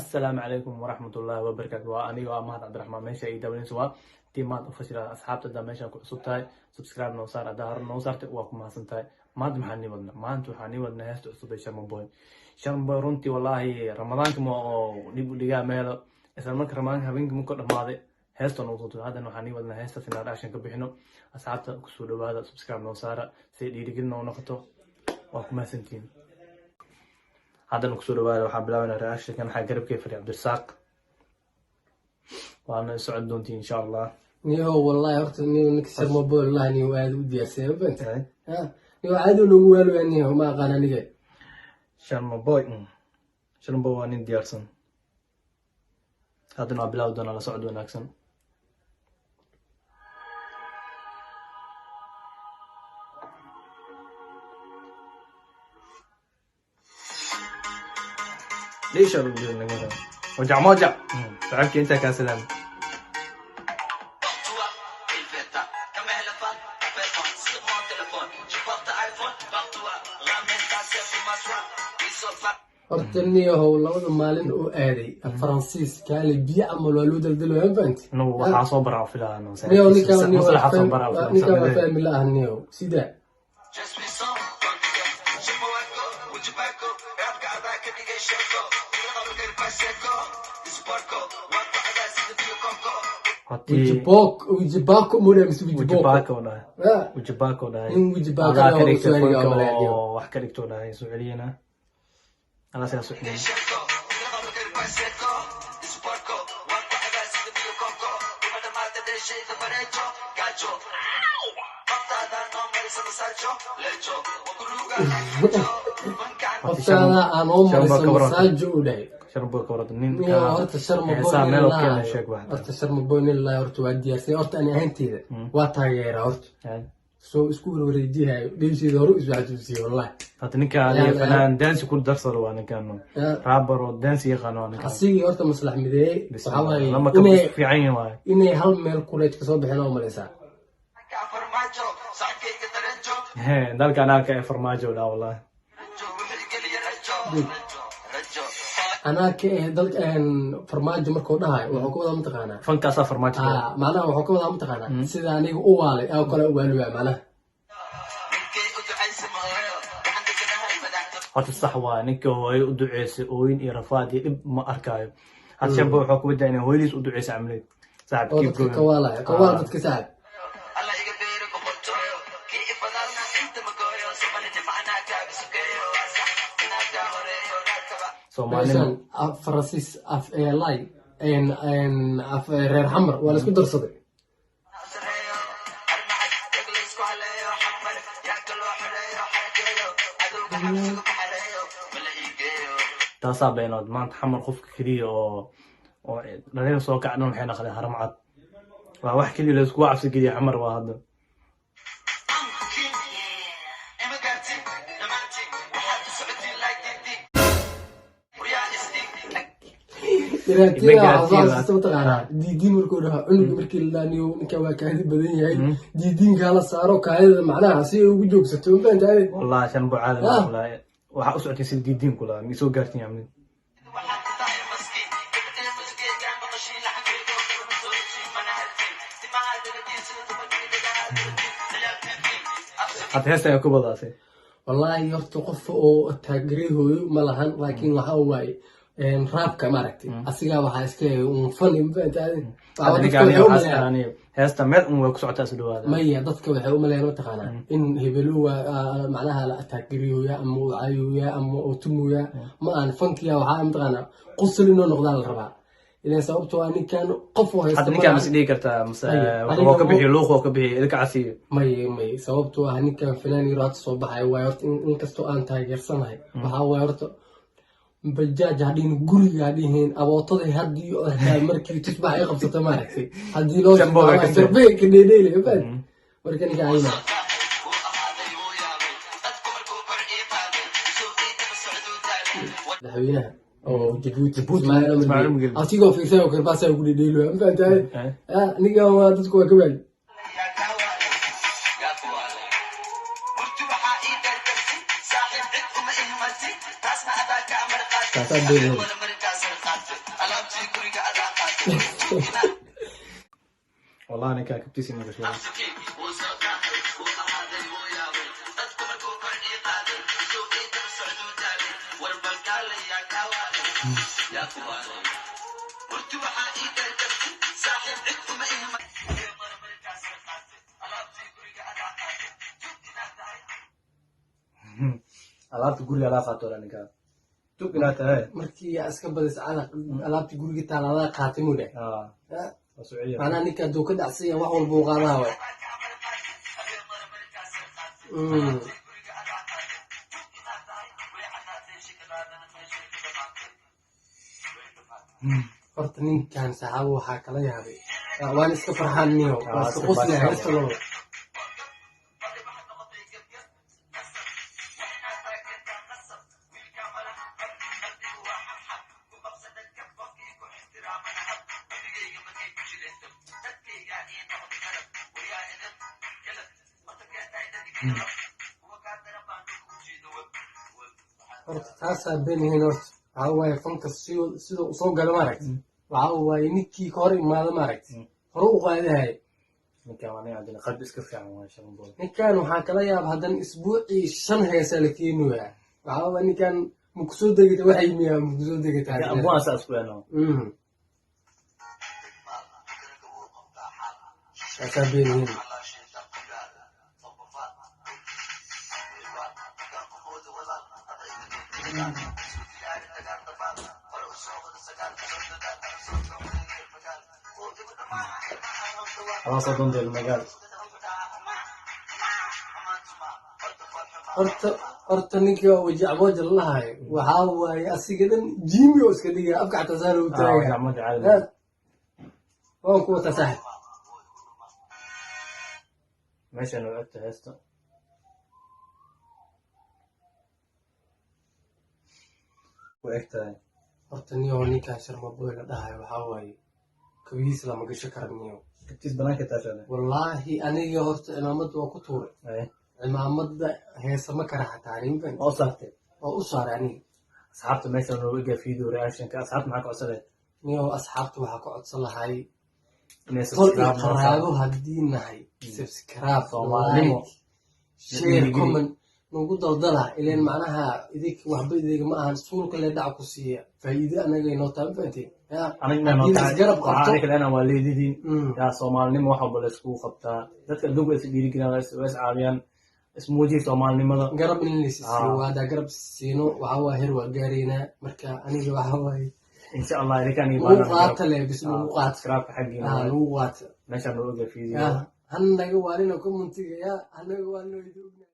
Assalaamu calaykum waraxmatullaahi wabarakaatu. Waa aniga, waa Mahad Cabdiraxmaan. Meesha ay dabalinayso waa timaad official. Asxaabta, haddaa meeshaan ku cusub tahay, subscribe noo saar. Haddaa hore noo saartay, waa ku mahadsan tahay. Maanta maxaa nii wadna? Maanta waxaa nii wadna heesta cusub ee Sharma Boy. Sharma Boy runtii, wallaahi, Ramadaanka ma oo dhib u dhigaa meelo. Isla marka Ramadaanka habeenkii markuu dhamaaday, heesta noo soo tuuray. Haddana waxaa nii wadnaa heestaas inaan reaction ka bixino. Asxaabta, kusoo dhawaada, subscribe noo saara si ay dhiirigelin noo noqoto. Waa ku mahadsantihiin. Haddana kusoo dhawaada, waxaan bilaabanaa reactionkan. Waxaa garabkay fadhiya Cabdirasaaq, waana socon doontiin insha Allah. Niyo, wallahi, horta niyo, ninka Sharma Boy, wallahi, niyo, aad u diyaarsan, ma fahantay? Ha, niyo, caadi loogu waalo, niyo, ma aqaan aniga. Sharma Boy, Sharma Boy waa nin diyaarsan. Haddana waa bilaabi doonaa. La socod wanaagsan. ليش وجع موجع saaxiibkii intaa kaa salaam. Horta niyahow, labada maalin oo aaday Faransiis kaale biyo camal waa loo daldalo, ma fahantay? Inuu waxaa soo baraa filaa. Niyo, ninka niyo maslaxa soo baraa. Ninka waa fahmi la ah, niyo, sida Wijibok, Wijibako mura mise Wijiboko? Wajibako dhahay. Ha. Wajibako dhahay. Nin Wijibako adaa ka dhahay, dhigtay oo fanka soo celiya. Oo wax ka dhigto dhahay, soo celiyana alaas soo celiyana. Qoftaada aan oo Sharma mariso ka waran. Masaajo u dhahay. Sharma Boy ka warata nin. Niyo, horta Sharma Boy heesaa nin meel oo laayo. keena sheeg wax. Horta Sharma Boy nin laayo, horta waa diyaarsan. Horta ani ahaanteyda waa taageeraa horta. Soo isku warwareejihayo dheesheeda hore isu xasuusiyey, wallahi. Hata ninka adiga fanaan dansi ku darsado waa ninkan. Rapper oo dansi yaqaan waa ninkan. Asigii horta maslax mideeyey waxaa waaye lama ka inay fiican yihiin waaye. Inay hal meel kuleej kasoo bixeen oo malaysaa. Dalka anaa ka ee farmaajo dhaa, wallahi. Anaa ka eh dalka Farmaajo markuu dhahayo, wuxuu ka wadaa, mataqaanaa? Fankaasaa farmaajo ka. Ah, macnaha wuxuu ka wadaa, mataqaanaa, sida aniga u waalay oo kale u waaluyaa macnaha. Horta sax waa ninka hooyo u duceysay, ooyin iyo rafaad iyo dhib ma arkaayo. Hadda Sharma Boy wuxuu ku wadaa inay hooyadiis u duceysay camleed saaxib. Oo keep dadka going. Ka waalaya, ka waal dadka, saaxib. Soomaalina meeshan af Faransiis, af eelay, af reer Xamar waa la isku darsaday. Taasaa beenood maanta Xamar qofka keliya oo dhalin soo kac dhan waxay naqdeen haramcad. Waa wax keliya la iskugu cabsi geliya Xamar waa hadda. Dhiraatiga Ima waxaa soo gaarsiin. xasuusta, mataqaanaa, diidiin markuu dhaho cunuga markii la dhaaniyo, ninka waa kaadi badan yahay, diidiinka hala saaro kaadida, macnaha si ay ugu joogsato, ma fahantahay? Wallahi shan buu caadi. Wallahi waxaa u socotay sida diidiin kula mi soo gaartiin yamni. Hadda heesta ayaa ku badaasay. Wallaahi, horta qof oo taageerahooyo ma lahan, laakiin waxa waaye raabka maaragtay asigaa waxaa iska un funny, ma fahantahay? Hadda Dadka ninka aniga waxay u waxaas maleeyaan aniga heesta meel un way ku socotaa isu dhawaada. Maya, dadka waxay u maleeyaan, mataqaanaa, in hebeluwa macnaha la taageeriyooya ama uu caayooya ama uu tumooya. Ma aan fankiya, waxaa, mataqaanaa, qosol inuu noqdaa la rabaa, ilan sababtoo ah ninkan qof oo haysta Hadda ninkaan ma mas dhihi kartaa mase Maya, wax aniga oo ka bixiyo, luuq oo ka bixiyo ilka casiyo? May, may, sababtoo ah ninkan fanaan yaro hadda soo baxay waayo. Horta inkastoo aan taageersanahay, waxaa waaye horta bajaaj hadhihin, guriga hadhihin, abootaday haddii xitaa markii tusbax ay qabsato, maaragtay, haddii loo Jambo way ka jarbay ka dheedheelay, ma fahanti? Marka ninka ayna madaxweynaha oo Jabuuti Ismaaciil Omar Ismaaciil Omar Geele. Geele. Asigoo fiirsan oo karbaasaa ugu dhedheelo, ma fahantahay? Ah, ninkan waa dadku waa ka waali. Taasaa beelow. Wallahi ninkaa kabtiisa inuu gasho. Alaabta guriga alaa qaato wala ninkaa, tug inaa tahay. Markii yaa iska badis calaq, alaabta guriga taala adaa qaatay muu dheh. Ah, waa sociya. Macnaha ninka hadduu ka dhacsan yahay wax walba uu qaadaa waay. Horta ninkan saxaabo waxaa kala yaabay. Waan iska farxaan niyo, waa iska iska qoslaya baashaan. Heesta labo. Horta taasaa been ahayn. Horta waxaa waaye fanka sida uu soo gala maaragta, waxaa waaye ninkii ka hor imaada maaragta hore u qaadahay. Ninkaan waa nin cadin qalbi iska fiican waay Sharma Boy. Ninkan waxaa kala yaaba haddana isbuucii shan heesaa la keenayaa. Waxaa waaye ninkan makusoo degata, waxay miyaa makusoo degataa. Abwaan saa isku eno. Taasaa been ahayn. Alaa soo dondeel magaal. Horta ninka wajacbooja lalahayo waxaa waaye asiga dhan jimi oo iska dhigaya, afka xataa saana u taagaya. Gacmo jacayl. Waan ku wataa saaxib. Meeshan way ogta heesta. Way eg tahay. Horta niyo, ninkan Sharma Boy la dhahayo waxaa waaye kabihiis lama gasho kara niyo. Kabtiis banaanka taashada. Wallaahi aniga horta cimaamadda waa ku tuuray. Cimaamadda heesa ma kara xataa ninban. Oo saartay. Waa u saaray aniga. Asxaabta meeshan noogu egaa video reactionka. Asxaabta maxaa ka codsaday? Niyo, asxaabta waxaa ka codsan lahay inay tol iyo subscribe noo saaraan. Qaraabo haddii nahay, subscribe, Soomaalinimo. like, share, Dhiirigeli. comment nagu daldala ileen macnaha idinka waxba idiga ma ahan, suulka le dhac ku siiya faa'iido anaga inoo tahay, ma fahanteen ya? Anigna noo Haddii la tahay. isgarab Waxaa qabto. aniga lena waa leedidiin. Yaa soomaalinimo wax walba la iskugu qabtaa. Dadka adduunka way is dhiirigeliyaan, way is caawiyaan, ismuujiya soomaalinimada. Garab in la siisiyo. Ah. Waa garab siino, waxaa waa heer waa gaaraynaa. Marka aniga waxaa waaye Insha Allah idinkaan nagu qaata le bis, nagu qaata. Subscribe-ka xaggiina. Nagu qaata. Meeshaan noogu egaa video. Ya hanaga waalina commentiga, ya hanaga waalina idin ognahay.